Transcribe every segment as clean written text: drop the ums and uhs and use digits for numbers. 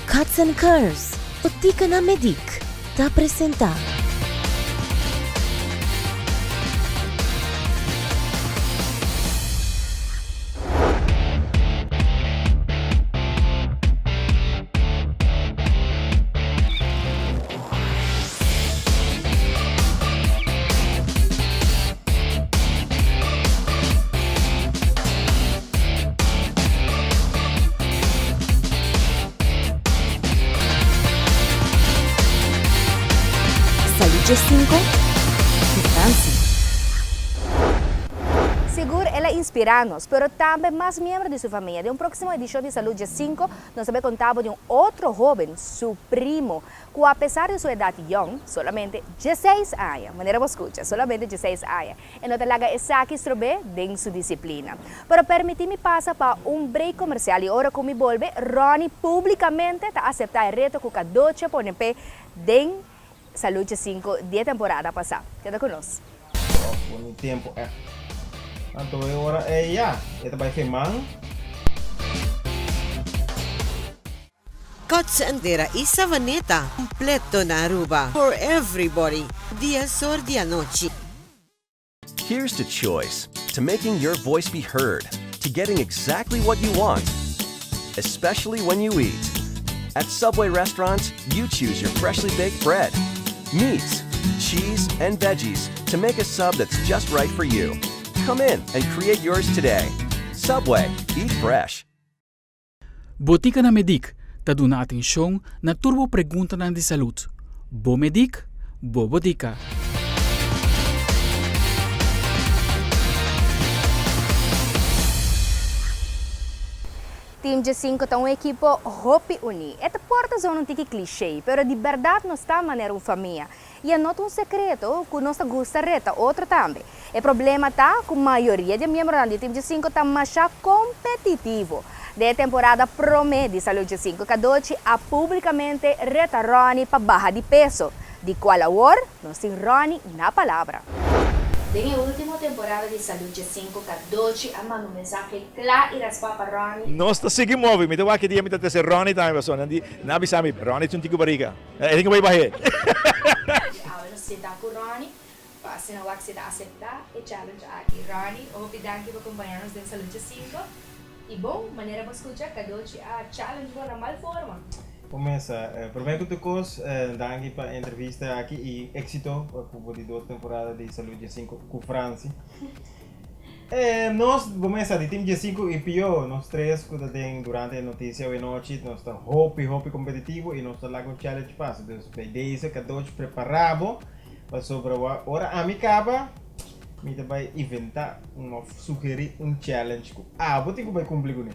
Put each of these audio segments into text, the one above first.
Cuts and Curves, Botica na Medic, ta presenta. Salud Djescinco cu Francie. Sigur el a inspirá nos, pero tambe mas miembro di su famia. Den un próksimo edishon di Salud Djescinco nos ta bai konta bo di un otro hóben, su primo, ku apesar di su edat yòn, solamente dieseis aña, manera bo skucha, solamente dieseis aña, e no ta laga esaki strob'é den su disiplina. Pero permití mi pasa pa un break komersial i ora ku mi bolbe, Ronnie públikamente ta aseptá e reto ku Cadochi a pone p'e den Salucha sinku di e temporada pasá. Keda ku nos. Of un tempo echt. Anto e ora ei ya, e ta bai feman. Cuts and Dera y Savaneta completo na Aruba for everybody dies or di anochi. Here's to choice, to making your voice be heard, to getting exactly what you want, especially when you eat. At Subway restaurants, you choose your freshly baked bread, meats, cheese, and veggies to make a sub that's just right for you. Come in and create yours today. Subway, eat fresh. Botica na Medic ta duna atencion na tur bo preguntanan di salud. Bo Medic, bo botica. Team Djesinco ta un ekipo hopi uní. E ta por ta zona un tiki cliché, pero di berdad nos ta manera un famia. I e no ta un sekreto ku nos ta gusta reta otro tambe. E problema ta ku mayoria di e miembronan di Team Djesinko ta masha kompetitivo. Den e temporada promé di Salud Djesinko Kadochi a públikamente reta Ronnie pa baha di peso, di kual awor nos tin Ronnie na palabra. Den e último temporada di Salud Djesinko Kadochi a manda un mensahe kla i raspá pa Ronnie. Nos ta sigui move. Mi ta wak ki dia mi ta trese Ronnie tambe pasobra nan di nan a bisa mi Ronnie tin un tiki bariga. E tin ku bai bah'é. Awe nos sinta ku Ronnie pa asina wak si ta aseptá e challenge aki. Ronnie, hopi danki pa kompañá nos den Salucha Sinko. I bon, manera bo skucha, Kadochi a challenge bo na mal forma. Kumesa, promé ku tur kos, danki pa e entrevista aki i éksito ku bo di dos temporada di Salucha Sinko ku Francie. Nos, bo mesa di Team Diesinco y Pio, nos tres cu ta den durante e noticia awe nochi, nos ta hopi hopi competitivo y nos ta laga un challenge pasa. Dus bij deze cadeautje prepara bo, pasobra ora ami caba, mi ta bay inventa un of sugeri un challenge cu abo tin cu bay cumpli cune.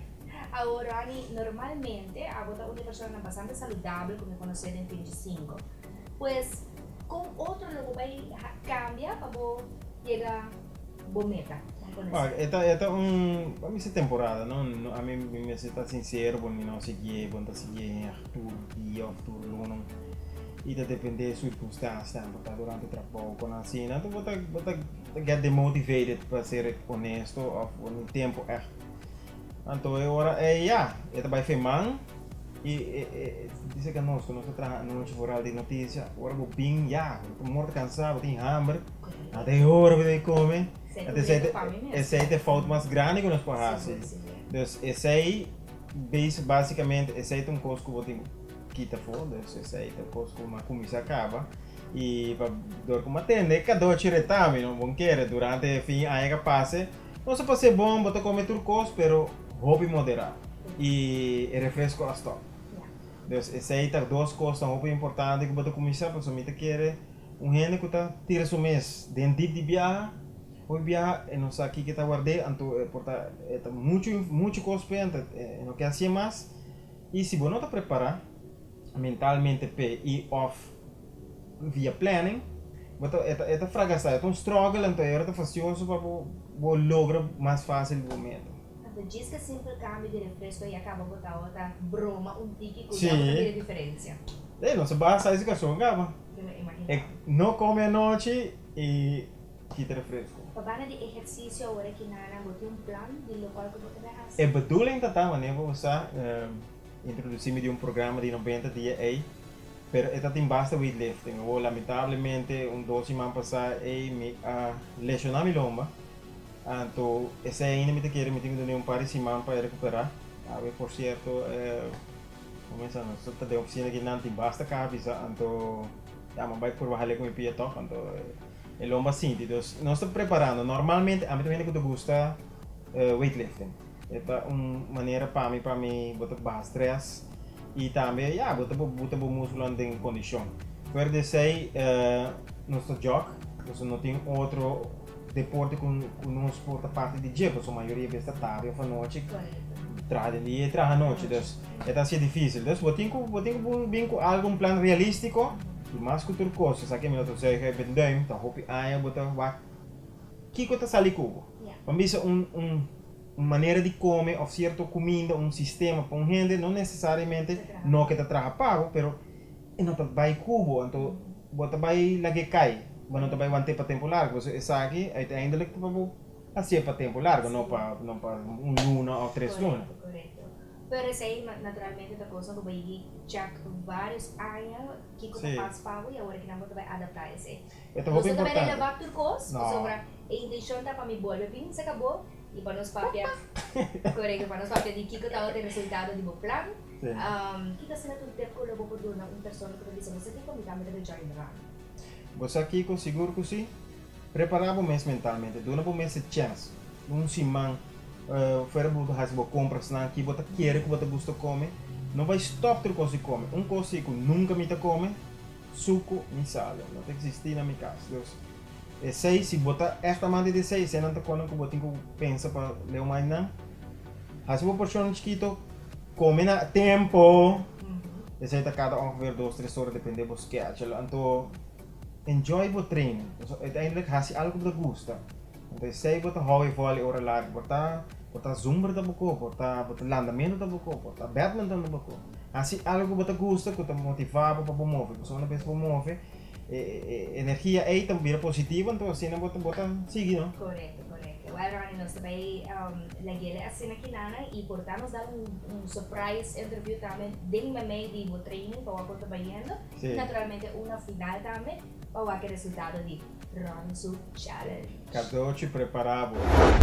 Awor Ronnie, normalmente abo ta un di personanan bastante saludabel cu mi conoce den Team Diesinco. Pues, con otro lo bo bay cambia pa bo yega bo meta? Wak, e ta e ta un pa mi si temporada no, no ami mi mester ta sincero bo mi no siguié bo no ta siguié hèg tur dia òf tur luna i ta dependé e sirkunstansianan bo ta durante trabou kon asina anto bo ta bo ta get demotivated pa ser honesto òf bo no tin tempu ègt anto e ora ei ya e ta bai feman i e e bisa ke nos ku nos ta traha anochi foral di notisia ora bo bin ya bo ta morto kansa bo tin hamber. Ata e ora ku ta kome, ata esei ta esei ta e fout mas grandi ku nos por hasi. Dus esei basikamente esei ta un kos ku bo tin ku kita afó, dus esei ta un kos ku mi a kuminsá kaba i pa dor ku mi a tende e kadochi retá mi no bon kere durante e fin aña ku a pasa nos a pas'é bon, bo ta kome tur kos pero hopi moderá i e refresko a stòp. Dus esei ta dos kosnan hopi importante ku bo ta kuminsá pasobra mi ta kere. Un hende ku ta tira su mes den dip di biaha, hopi biaha e no sa kiko e ta ward'é, anto e por ta e ta muchu muchu kos p'e, anto e no ke hasié mas. I si bo no ta prepará mentalmente p'e i òf via planning, bo ta e ta e ta fracasá, e ta un struggle, anto e ora ta fasioso pa bo bo logra mas fásil bo meta. Anto djis ke simpel kambio di refresco ya kaba bo tabata broma un tiki ku ya bo ta mira diferensia. Ey, nos a baha sa karson kaba. E no come anochi y kita refresco. Pa banda di ehercicio awor aki nana bo tin un plan di locual cu bo ta bay haci? E bedoeling ta ta wanneer bo sa. introdusí mi den un programa di 90 dia ei, pero e tatin basta weightlifting. Awor lamentablemente un dos siman pasá ei mi a leshoná mi lomba, anto esei ainda mi ta kere mi tin ku duna un par di siman pa e rekuperá. Awe por sierto kuminsá nos ta den ofisina aki nan tin basta kaha bisa anto ya mi a bai purba hal'é ku mi pia tòg anto e lomba a sinti. Dus nos ta preparando. Normalmente ami ta un hende ku ta gusta weightlifting. E ta un manera pa mi pa mi bo ta baha stress y tambe ya bo ta buta bo musculonan den condicion. Fuera di esey nos ta jog, pasobra no tin otro deporte cu nos por ta parti di dje pasobra mayoria bes ta tardi of anochi traha den dia y traha anochi dus e ta haci dificil. Dus bo tin cu bo tin cu bin cu algo un plan realistico y mas cu tur cos esaki mi lo ta zuiger e benduim ta hopi aña bo ta wak kico ta sali cu bo. Ban bisa un un un manera di come of cierto cuminda, un sistema pa un hende no necesariamente no ke ta traha pa bo, pero e no ta bay cu bo, anto bo ta bay lag'e cay, bo no ta bay want'e pa tempo largo, pasobra esaki uiteindelijk ta pa bo haci'e pa tempo largo, no pa no pa un luna of tres luna. Correcto, correcto. Pero esey naturalmente ta cosnan cu bo yigi check varios aña kico ta pas pa bo y awor kinan bo ta bay adapta esey. E ta hopi Nos no ta bay importante. releva tur cos, No. pasobra e intencion ta pa mi bolbe bin se cabo y pa nos papia, correcto, pa nos papia di kico tabata e resultado di bo plan. Sí. Kico asina ta un tip cu lo bo por duna un persona cu ta bisa bo sa kico mi tambe ta bay join run? Bo sa kico? Sigur cu si. Prepara bo mes mentalmente, duna bo mes e chance. Un siman fuera bo ta haci bo comprasnan ki bo ta kere cu bo ta gusta come, no bay stop tur cos di come. Un cos si cu nunca mi ta come, Suku ni salo no ta existi na mi kas. Dus esei si bo ta echt amante di esei, eseinan ta konan ku bo tin ku pensa pa leu mai nan. Hasi bo porshonnan chikito, kome na tempo. Esei ta kada ongeveer dos tres ora depende bo schedule. Anto enjoy bo training. Pasobra uiteindelijk hasi algu ku bo ta gusta. Anto esei bo ta hou e volley ora largu. Por ta por ta zumba ta bo ko, por ta bo ta landamentu ta bo ko, por ta badminton ta bo ko. Hasi algu ku bo ta gusta ku ta motivá bo pa bo move. Pasobra una bes bo move e e energia ei ta bira positivo anto asina bo ta bo ta sigui no. Korekto, korekto. Wèl Ronnie nos ta bai lag'el asina kinanan i por ta nos da un un surprise interview tambe den memei di bo training pa wak ku ta bayendo. Sí. I naturalmente un na final tambe pa wak e resultado di Ronnie su challenge. Cadochi prepara bo.